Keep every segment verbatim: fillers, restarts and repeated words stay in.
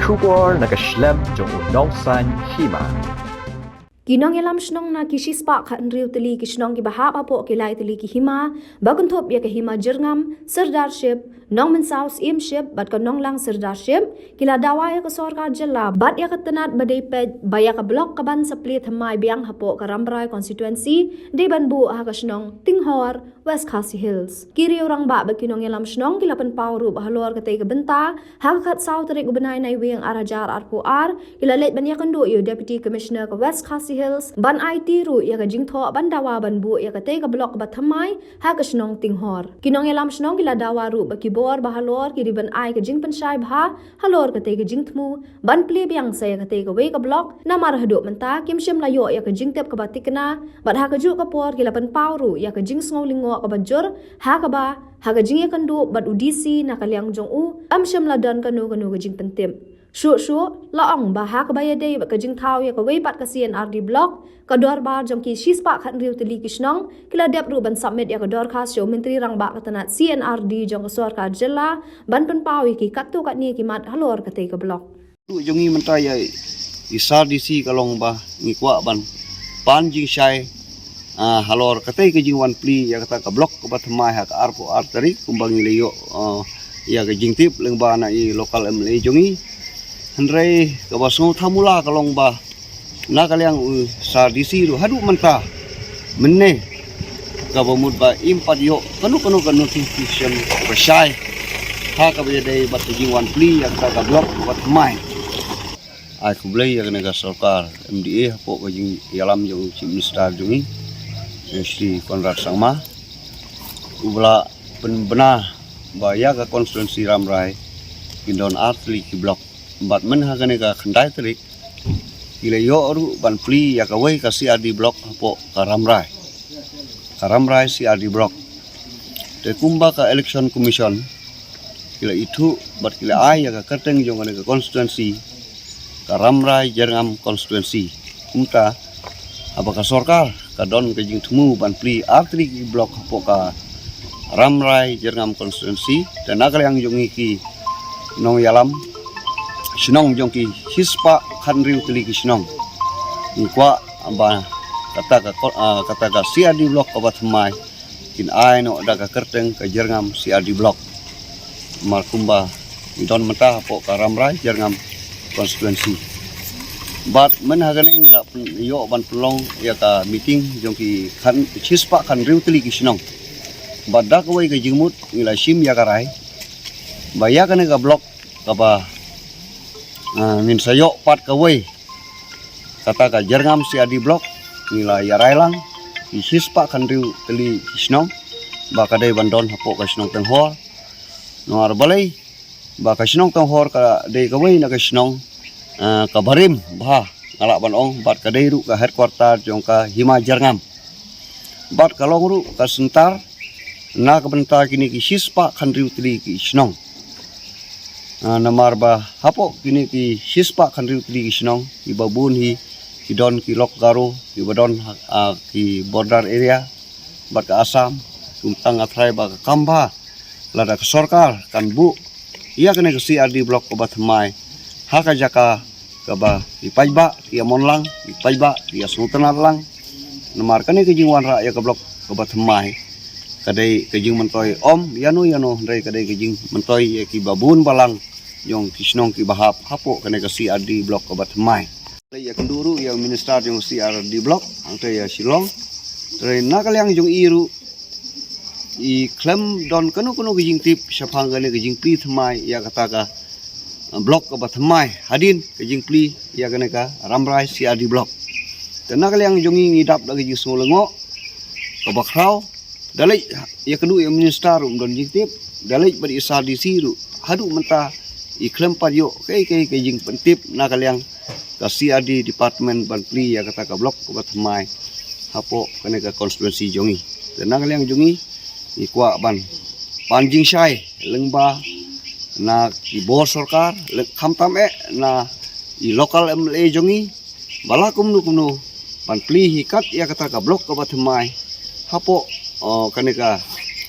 Khubor na ka shlem jong u nongsan hima. Ki nongïalam shnong na ki shispah khathynriew tylli ki shnong kiba hap hapoh ki lai tylli ki hima, ba kynthup ïa ka hima Jyrngam Sirdarship, Nongmynsaw Syiemship bad ka Nonglang Sirdarship, ki la dawa ïa ka sorkar jylla bad ïa ka tnat ba dei peit ba ïa ka block kaban sa plie thymmai biang hapoh ka Rambrai constituency, dei ban buh ha ka shnong Tinghor, West Khasi Hills. Ki riew rangbah bad ki nongïalam shnong ki la pynpaw ruh ba halor katei ka bynta, ha ka khatsaw tarik u bnai Naiwieng ar hajar arphew ar, ki la leit ban ïakynduh ïa u Deputy Commissioner ka West Khasi Hills, ban aiti ruh ïa ka jingthoh ban dawa ban buh ïa katei ka block ba thymmai ha ka shnong Tinghor. Ki nongïalam shnong ki la dawa ruh ba ki bor ba halor ki dei ban ai ka jingpynshai bha halor katei ka jingthmu ban plie biang sa ïa katei kawei ka block, namar haduh mynta kim shym la ïoh ïa ka jingtip kaba thikna, bad ha kajuh ka por ki la pynpaw ruh ïa ka jingsngew lyngngoh kaba jur, ha kaba ha ka jingïakynduh bad u D C na ka liang jong u, ym shym la don kano kano ka jingpyntip. Shuh shuh la ong ba ha kaba ïadei bad ka jingthaw ïa kawei pat ka C and R D block, ka dorbar jong ki shispah khathynriew tylli ki shnong ki la dep ruh ban submit ïa ka dorkhas sha u Myntri Rangbah ka tnat C and R D jong ka sorkar jylla, ban pynpaw ïa ki katto katne ki mat halor katei ka block. Ruh jong ngi mynta ïa i Sir D C ka long ba ngi kwah ban pan jingshai, ah, halor katei ka jingwan plie ïa kata ka block kaba thymmai ha ka arphew ar tarik, kumba ngi la ïoh, ah, ïa ka jingtip lyngba na i local M L A jong ngi. Hynrei kaba sngewthuh mula ka long ba na ka liang u Sir D C ruh haduh mynta mynne kaba mut ba im pat ïoh kano kano ka notification kaba shai ha kaba ïadei bad ka jingwan plie ïa kata ka block kaba thymmai. Ai khublei ïa kane ka sorkar M D A hapoh ka jingïalam jong u Chief Minister jong ngi, eh, Shri Conrad Sangma, uba la pynbna ba ïa ka constituency Rambrai kin don ar tylli ki block. Bad myn ha kane ka khyndai tarik ki la ïoh ruh ban plie ïa kawei ka C R D block hapoh ka Rambrai. Ka Rambrai C R D block. Te kumba ka Election Commission ki la ithuh bad ki la ai ïa ka kyrteng jong kane ka constituency, ka Rambrai Jyrngam constituency. Kumta haba ka sorkar ka don ka jingthmu ban plie ar tylli ki block hapoh ka Rambrai Jyrngam constituency, te na ka liang jong ngi ki nongïalam shnong jong ki shispah khathynriew tylli ki shnong, ngi kwah ba kata ka ko-, ah, kata ka C R D block kaba thymmai kin ai noh da ka kyrteng ka Jyrngam C R D block. Mar kumba ngi don mynta hapoh ka Rambrai Jyrngam constituency. Bad myn ha kane ngi la pyn-, ïoh ban pynlong ïa ka meeting jong ki khan, shispah khathynriew tylli ki shnong. Bad da kawei ka jingmut ngi la shim ïa ka rai ba ïa kane ka block kaba, ah, ngin sa ïoh pat kawei kata ka Jyrngam C R D block, ngi la ïa rai lang ki shispah khathynriew tylli ki shnong ba ka dei ban don hapoh ka shnong Tinghor. Namar balei ba ka shnong Tinghor ka dei kawei na ka shnong, ah, kaba rim bha nga lah ban ong, bad ka dei ruh ka headquarter jong ka hima Jyrngam. Bad ka long ruh ka center na ka bynta kine ki shispah khathynriew tylli ki shnong. Ah, namar ba hapoh kine ki shispah khathynriew tylli ki shnong, kiba bun hi ki don ki lok Garo, kiba don, ah, ki border area bad ka Assam, kumta nga tharai ba ka kam bha lada ka sorkar kan buh ïa kane ka C R D block kaba thymmai ha ka jaka kaba ki paidbah ki ïa mon lang, ki paidbah ki ïa sngewtynnat lang. Namar kane ka jingwanrah ïa ka block kaba thymmai ka dei ka jingmyntoi ym ïano ïano, hynrei ka dei ka jingmyntoi ïa kiba bun balang jong ki shnong kiba hap hapoh kane ka C R D block kaba thymmai. Ïa kynduh ruh ïa u minister jong C R D block hangta ïa Shillong. Te na ka liang jong i ruh i khlem don kano kano ka jingtip shaphang kane ka jingplie thymmai ïa kata ka, eh, block kaba thymmai hadien ka jingplie ïa kane ka Rambrai C R D block. Te na ka liang jong ngi ngi dap da ka jingsngew lyngngoh kaba khraw. Da leit ïa kynduh ïa u minister ruh ym don jingtip, da leit bad i Sir D C ruh haduh mynta i khlem pat ïoh kaei kaei ka jingpyntip na ka liang ka C R D department ban plie ïa kata ka block kaba thymmai hapoh kane ka constituency jong ngi. Te na ka liang jong ngi ngi kwah ban pan jingshai lyngba na ki bor sorkar, leh khamtam eh na i local M L A jong ngi, ba la kumno kumno ban plie hi kat ïa kata ka block kaba thymmai hapoh, oh, kane ka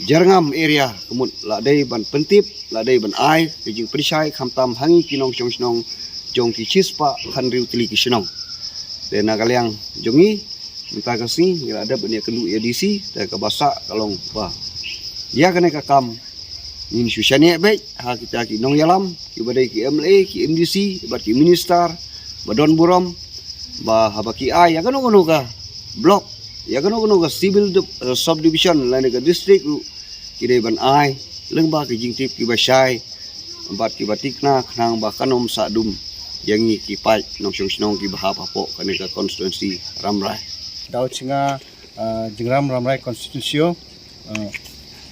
Jyrngam area ka mut la dei ban pyntip, la dei ban ai ka jingpynshai khamtam ha ngi ki nongshong shnong jong ki shispah khathynriew tylli ki shnong. Te na ka liang jong ngi mynta ka sngi ngi la dep ban ïakynduh ïa D C, te kaba sah ka long ba ïa kane ka kam ngin shu shaniah beit ha kita ki nongïalam kiba dei ki M L A, ki M D C bad ki minister ba don burom ba haba ki ai ïa kano kano ka block, ïa kano kano ka civil dip-, eh, subdivision lane ka district ruh ki dei ban ai lyngba ki jingtip kiba shai bad kiba thikna khnang ba kan ym sah dum ïa ngi ki paid nongshong shnong kiba hap hapoh kane ka constituency Rambrai. Daw chinga, ah, Jingram Rambrai constituency o, ah,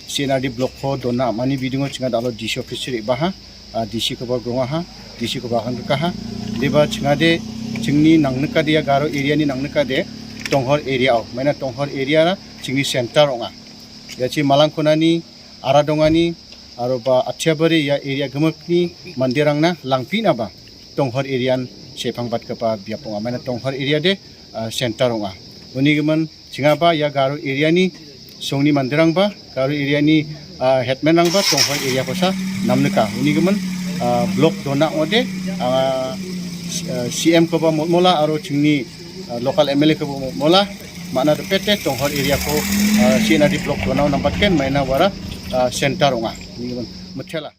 C and R D block kho dona mani bidingo chinga dalo D C office ri baha, ah, D C kaba gronga ha, D C kaba hangka ha. Deba chinga de chingni nangnyngka de ïa Garo area ni nangnyngka de Tonghor area o. Maina Tonghor area ra chingni center onga. Ïa chi Malangkona ni, Aradonga ni, aro ba Athiabari ïa area gumuk ni mandirang na langpi na ba Tonghor area n sepang bat kaba biap onga. Maina Tonghor area de, ah, center onga. Uni gimen chinga ba ïa Garo area ni song ni mandirang ba, Garo area ni, ah, headman rang ba, Tonghor area kosa namnyngka. Uni gimen, ah, block dona ngode, ah, C-, ah, C M ko ba mot mola aro chingni, ah, local M L A ko ba mot mola, mana de pete Tonghor area ko, ah, C and R D block dona nambat ken maina wara, ah, center onga. Uni gimen mutela.